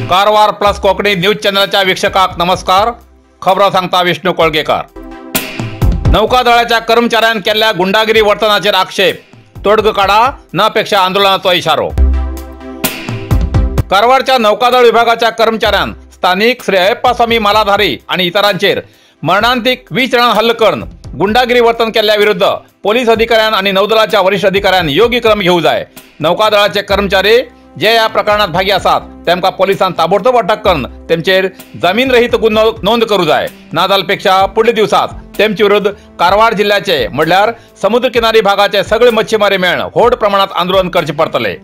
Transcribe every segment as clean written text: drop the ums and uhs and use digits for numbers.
Karwar plus Konkani news चॅनलच्या वीक्षकांक नमस्कार। खबरो सांगता विष्णू कोळगेकर। नौकादळाच्या कर्मचाऱ्यान केल्ल्या गुंडागिरी वर्तनाचेर आक्षेप, तोडगो काडा न अपेक्षा आंदोलनाचो इशारो। कारवारच्या नौकादळ विभागाच्या कर्मचाऱ्यान स्थानिक श्री अय्यप्पा स्वामी मालाधारी आणि इतरांचेर मरणांतिक 20 जाणां हल्लो करून गुंडागिरी वर्तन केल्ल्या विरुद्ध पोलीस अधिकाऱ्यान आणि नौदलाच्या वरिष्ठ अधिकाऱ्यान योग्य क्रम घेऊ जाय। नौकादळाचे कर्मचारी जे या प्रकरणात भागी आसात तेमकां पोलिसान ताबडतोब अटक करून तेमचेर जमीन रहित गुन्हो नोंद करू जाय। नाजालपेक्षा पुढल्या दिवसात तेमचे विरुद्ध कारवार जिल्ह्याचे म्हणल्यार समुद्र किनारी भागाचे सगळे मच्छीमारी मेळून व्हड प्रमाणात आंदोलन करचे पडतले।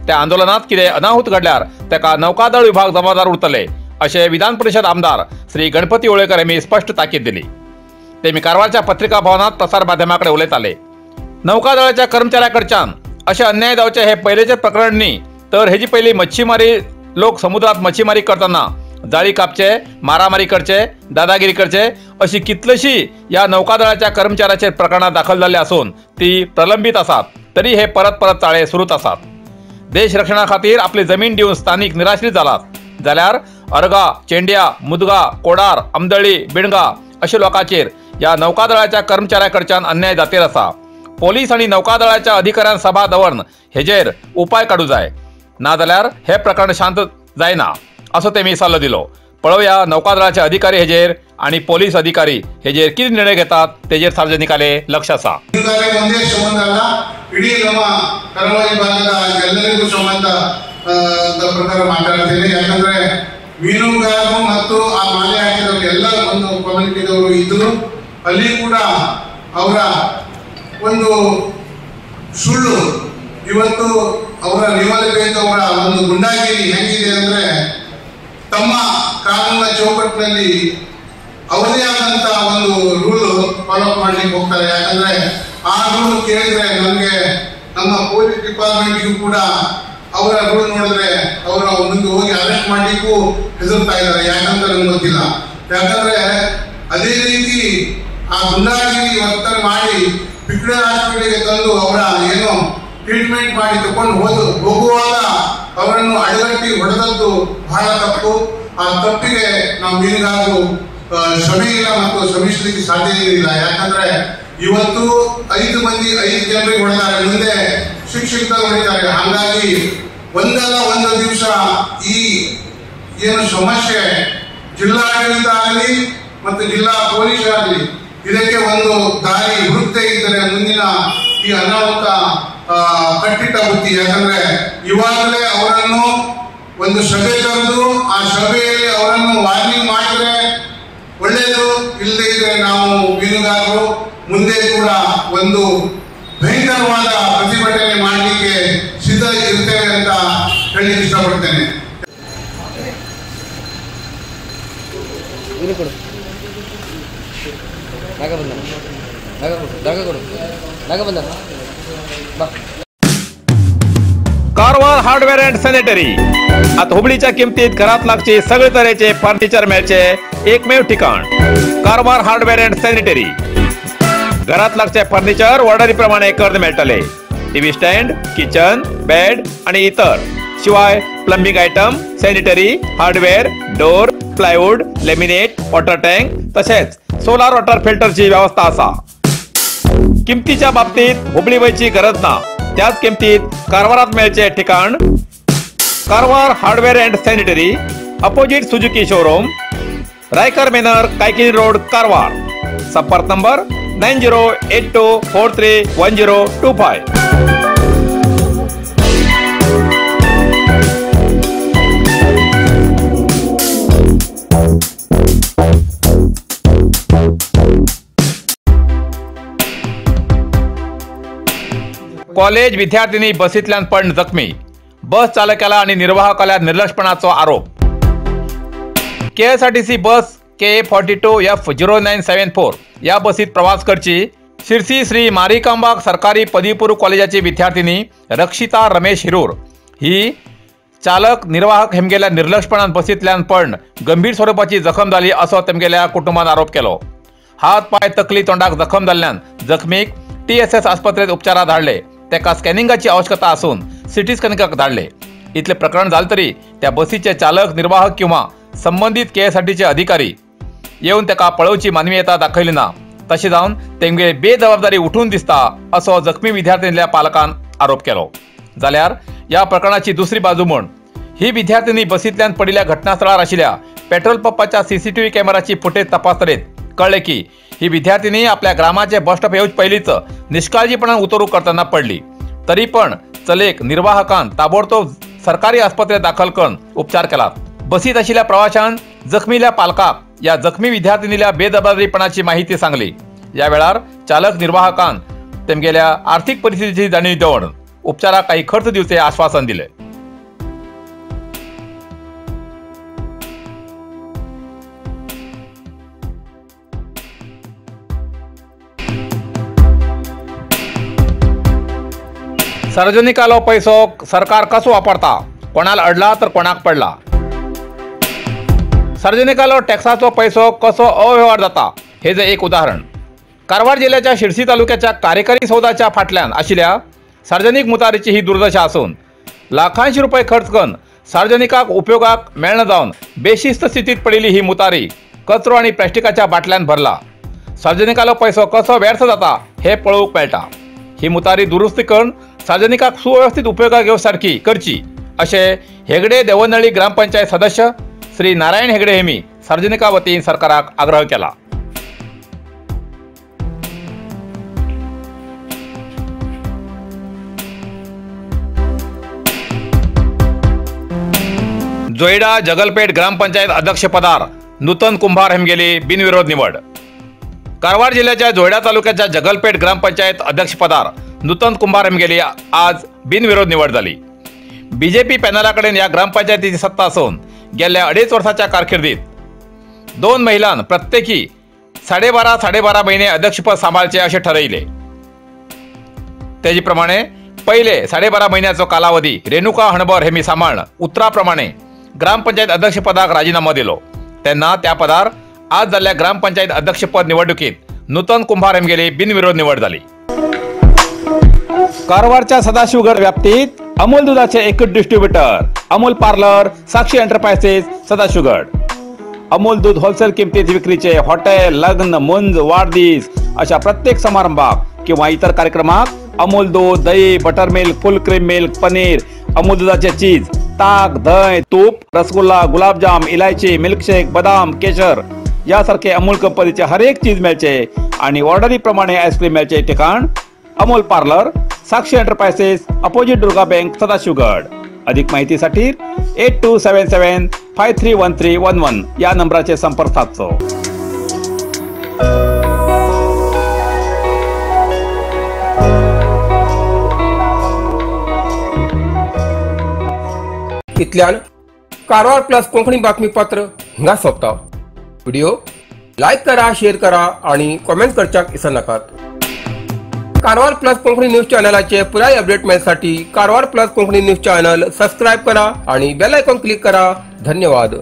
त्या आंदोलनात कितें अनाहूत घडल्यार तेका नौकादळ विभाग जबाबदार उरतले अशें विधान परिषद आमदार श्री गणपती ओळेकर यांनी स्पष्ट ताकीद दिली। तेमी कारवारच्या पत्रिका भवनात प्रसार माध्यमाकडे उलयताले। नौकादळाच्या कर्मचाऱ्याकडच्यान अशें अन्याय जावचे हे पयलेचें प्रकरण न्ही, तर हेजी पयली मच्छीमारी लोक समुद्रात मच्छीमारी करतना जाळी कापचे, मारामारी करचे, दादागिरी करचे अशी कितलीशी या नौकादळाच्या कर्मचाऱ्याचेर प्रकरणां दाखल जाल्ली आसून ती प्रलंबीत आसात, तरी हे परत परत चाळे सुरूच आसात। देश रक्षणा खातीर आपली जमीन दिवन स्थानिक निराश्रीत जालात जाल्यार अर्गा, चेंड्या, मुदगा, कोडार, आमदळी, बिणगा अशे लोकांचेर ह्या नौकादळाच्या कर्मचाऱ्याकडच्यान अन्याय जातीर आसा। पोलीस आनी नौकादळाच्या अधिकाऱ्यान सभा दवरून हेजेर उपाय काडू जाय, नाजाल्यार हे प्रकरण शांत जायना असो तेमी सल्लो दिलो। पळोवया नौकादळाचे अधिकारी हेजेर आणि पोलीस अधिकारी हेजेर कितें निर्णय घेतात तेजेर सार्वजनिकाले लक्ष आसा। ಒಂದೇ ಸಂಬಂಧ ಅಲ್ಲ, ಇಡೀ ನಮ್ಮ ಕರಾವಳಿ ಭಾಗದ ಎಲ್ಲರಿಗೂ ಸಂಬಂಧ ಪ್ರಕಾರ ಮಾತಾಡ್ತೇನೆ. ಯಾಕಂದ್ರೆ ಮೀನುಗಾರರು ಮತ್ತು ಆ ಮಾಲೆ ಹಾಕಿದವರು ಎಲ್ಲ ಒಂದು ಕಮ್ಯುನಿಟಿದವರು ಇದ್ರು. ಅಲ್ಲಿ ಕೂಡ ಅವರ ಒಂದು ಸುಳ್ಳು ಇವತ್ತು ಅವರ ನಿವಲಬೇಕು ಅವರ ಒಂದು ಗುಂಡಾಗಿರಿ ಹೆಂಗಿದೆ ಅಂದ್ರೆ ತಮ್ಮ ಕಾನೂನಿನ ಚೌಕಟ್ಟಿನಲ್ಲಿ ಅವರದೇ ಆದಂತ ಒಂದು ರೂಲ್ ಫಾಲೋ ಮಾಡ್ಲಿಕ್ಕೆ ಹೋಗ್ತಾರೆ. ಯಾಕಂದ್ರೆ ಆ ರೂಲ್ ಕೇಳಿದ್ರೆ ನಮಗೆ ನಮ್ಮ ಪೊಲೀಸ್ ಡಿಪಾರ್ಟ್ಮೆಂಟ್ಗೂ ಕೂಡ ಅವರ ರೂಲ್ ನೋಡಿದ್ರೆ ಅವರ ಮುಂದೆ ಹೋಗಿ ಅರೆಸ್ಟ್ ಮಾಡ್ಲಿಕ್ಕೂ ಹೆದರ್ತಾ ಇದ್ದಾರೆ. ಯಾಕಂತ ನಮ್ಗೆ ಗೊತ್ತಿಲ್ಲ. ಯಾಕಂದ್ರೆ ಅದೇ ರೀತಿ ಆ ಗುಂಡಾಗಿರಿ ವರ್ತನೆ ಮಾಡಿ ಪಿಕ್ಡೆ ಹಾಸ್ಪಿಟಲ್ಗೆ ತಂದು ಅವರ ಏನೋ ಟ್ರೀಟ್ಮೆಂಟ್ ಮಾಡಿ ತಗೊಂಡು ಹೋಗುವಾಗ ಅವರನ್ನು ಅಡಗಟ್ಟಿ ಹೊಡೆದದ್ದು ಬಹಳ ತಪ್ಪು. ಆ ತಪ್ಪಿಗೆ ನಾವು ಮೀನುಗಾರರು ಕ್ಷಮೆ ಇಲ್ಲ ಮತ್ತು ಶ್ರಮಿಸಲಿಕ್ಕೆ ಸಾಧ್ಯ ಇಲ್ಲ. ಯಾಕಂದ್ರೆ ಇವತ್ತು 5 ಮಂದಿ 5 ಜನರಿಗೆ ಹೊಡೆದಾರೆ, ಮುಂದೆ ಶಿಕ್ಷಿತ ಹೊಡಿತಾರೆ. ಹಾಗಾಗಿ ಒಂದಲ್ಲ ಒಂದು ದಿವಸ ಈ ಏನು ಸಮಸ್ಯೆ ಜಿಲ್ಲಾಡಳಿತ ಆಗಲಿ ಮತ್ತು ಜಿಲ್ಲಾ ಪೊಲೀಸ್ ಆಗಲಿ ಇದಕ್ಕೆ ಒಂದು ದಾರಿ ಹುಡುಕದೇ ಇದ್ದರೆ ಮುಂದಿನ ಈ ಅನಾಹುತ ಕಟ್ಟಿಟ್ಟ ಬುದ್ಧಿ. ಯಾಕಂದ್ರೆ ಇವಾಗಲೇ ಅವರನ್ನು ಒಂದು ಸಭೆ ಕರೆದು ಆ ಸಭೆಯಲ್ಲಿ ಅವರನ್ನು ವಾರ್ನಿಂಗ್ ಮಾಡಿದ್ರೆ ಒಳ್ಳೆಯದು. ಇಲ್ಲದೆ ಇದ್ರೆ ನಾವು ಮೀನುಗಾರರು ಮುಂದೆ ಕೂಡ ಒಂದು ಭಯಂಕರವಾದ ಪ್ರತಿಭಟನೆ ಮಾಡಲಿಕ್ಕೆ ಸಿದ್ಧ ಇರ್ತೇವೆ ಅಂತ ಹೇಳಲಿಕ್ಕೆ ಇಷ್ಟಪಡ್ತೇನೆ. कारवार हार्डवेअर अँड सॅनिटरी आता हुबळीच्या किमतीत घरात लागचे सगळे तरेचे फर्निचर मेळचे एकमेव ठिकाण कारवार हार्डवेअर अँड सॅनिटरी। घरात लागचे फर्निचर ऑर्डरी प्रमाणे करून मेळटले। टीव्ही स्टँड, किचन, बेड आणि इतर शिवाय plumbing item, sanitary, hardware, door, plywood, laminate, water tank तसेच सोलार वॉटर फिल्टरची व्यवस्था आसा। किमतीच्या बाबतीत हुबळी वयची गरज ना, त्याच किमतीत कारवारात मेळचे ठिकाण Karwar hardware and sanitary, opposite Suzuki showroom, Raikar manor, Kaikini road, Karwar. संपर्क नंबर 9082431025। कॉलेज विद्यार्थिनी बसींतल्यान पडून जखमी, बस चालकाला आणि निर्वाहकाला निर्लक्षपणाचो आरोप। KSRTC बस के 42 F 0974 या बसीत प्रवास करची शिरसी श्री मारिकांबा सरकारी पदवीपूर्व कॉलेजाची विद्यार्थिनी रक्षिता रमेश हिरूर ही चालक निर्वाहक हेमगेल्या निर्लक्षपणान बसींतल्यान पडून गंभीर स्वरुपाची जखम जाली असो तेमगेल्या कुटुंबान आरोप केलो. हात पाय तकली तोंडाक जखम जाल्ल्यान जखमीक TSS आस्पत्रेत उपचारा धाडले. तेका स्कॅनिंगाची आवश्यकता आसून सिटी स्कॅनिंगाक धाडले. इतले प्रकरण जालें तरी त्या बसीचे चालक निर्वाहक किंवा संबंदीत KSRTCचे अधिकारी येवन तेका पळोवची मानवीयता दाखयली ना. तशें जावन तेमगे बेजबाबदारी उठून दिसता असो जखमी विद्यार्थिनील्या पालकान आरोप केलो. जाल्यार ह्या प्रकरणाची दुसरी बाजू म्हूण ही विद्यार्थिनी बसींतल्यान पडिल्ल्या घटनास्थळार आशिल्ल्या पेट्रोल पंपाच्या CCTV कॅमेराची फुटेज तपासतरेत कळ्ळें की ही विद्यार्थिनी आपल्या ग्रामाचे बस स्टॉप येवचे पयलींच निष्काळजीपणान उतरू करतना पडली. तरी पण चलेक निर्वाहकान ताबडतोब सरकारी आस्पत्रेत दाखल करून उपचार केला. बसीत आशिल्ल्या प्रवाशान जखमील्या पालकाक या जखमी विद्यार्थिनील्या बेजबाबदारीपणाची माहिती सांगली. या वेळार चालक निर्वाहकान तेमगेल्या आर्थिक परिस्थितीची जाणीव दवरून उपचाराक काही खर्च दिवचे आश्वासन दिले. सार्वजनिकालो पैसो सरकार कसो वापरता, कोणाला अडला तर कोणाक पडला. सार्वजनिकालो टॅक्साचो पैसो कसो अव्यवहार जाता हे जे एक उदाहरण. कारवार जिल्ह्याच्या शिरसी तालुक्याच्या कार्यकारी सौदाच्या फाटल्यान आशिल्ल्या सार्वजनिक मुतारीची ही दुर्दशा आसून लाखांशी रुपये खर्च करून सार्वजनिकाक उपयोगाक मेळना जावन बेशिस्त स्थितीत पडिल्ली ही मुतारी कचरो आनी प्लास्टिकाच्या बाटल्यान भरला. सार्वजनिकालो पैसो कसो व्यर्थ जाता हे पळोवंक मेळटा. ही मुतारी दुरुस्ती करून सार्वजनिकाक सुव्यवस्थित उपयोगाक येवसारकी करची अशें हेगडे देवनळी ग्रामपंचायत सदस्य श्री नारायण हेगडे हेमी सार्वजनिका वतीन सरकाराक आग्रह केला. जोयडा जगलपेठ ग्रामपंचायत अध्यक्षपदार नूतन कुंभार हेमगेली बिनविरोध निवड. कारवार जिल्ह्याच्या जोयडा तालुक्याच्या जगलपेठ ग्रामपंचायत अध्यक्षपदार नूतन कुंभार हेमगेली आज बिनविरोध निवड झाली. बीजेपी पॅनलाकडेन ह्या ग्रामपंचायतीची सत्ता असून गेल्या 2.5 वर्षाच्या कारकिर्दीत 2 महिलां प्रत्येकी 12.5 महिने अध्यक्षपद सांभाळचे असे ठरयले. तेजे प्रमाणे पहिले 12.5 महिन्याचो कालावधी रेणुका हणबर हेमी सांभाळण उतराप्रमाणे ग्रामपंचायत अध्यक्षपदाक राजीनामो दिलो. तेन्ना त्या पदार आज जाल्ल्या ग्रामपंचायत अध्यक्षपद निवडणुकीत नूतन कुंभार हेमगेली बिनविरोध निवड झाली. कारवारच्या सदाशिवगड व्याप्तीत अमूल दुधाचे एकच distributor Amul parlour Sakshi enterprises Sadashivgad. Amul दूध होलसेल किमतीत विक्रीचे हॉटेल, लग्न, मुंज, वाढदिवस अशा प्रत्येक समारंभाक किंवा इतर कार्यक्रमाक अमूल दूध, दही, butter milk, full cream milk, paneer, Amul दुधाचे चीज, ताक, दही, तूप, रसगुल्ला, गुलाबजाम, इलायची, मिल्कशेक, बदाम, केशर यासारखे अमूल कंपनीचे हर एक चीज मेळचे आणि ऑर्डरीप्रमाणे आईस्क्रीम मेळचे ठिकाण Amul parlour Sakshi enterprises opposite Durga bank Sadashivgad. अधिक माहितीसाठी 8277 531311 या नंबराचे संपर्क साधतो. इतल्यान कारवार प्लस कोंकणी बातमीपत्र हिंगा सोंपता. व्हिडिओ लायक करा, शेअर करा आणि कॉमेंट करच्याक विसरनाकात. कारवार प्लस कोंकणी न्यूज चॅनलाचे पुराय update मेळसाठी Karwar plus Konkani news channel subscribe करा आणि बेल आयकॉन क्लिक करा. धन्यवाद.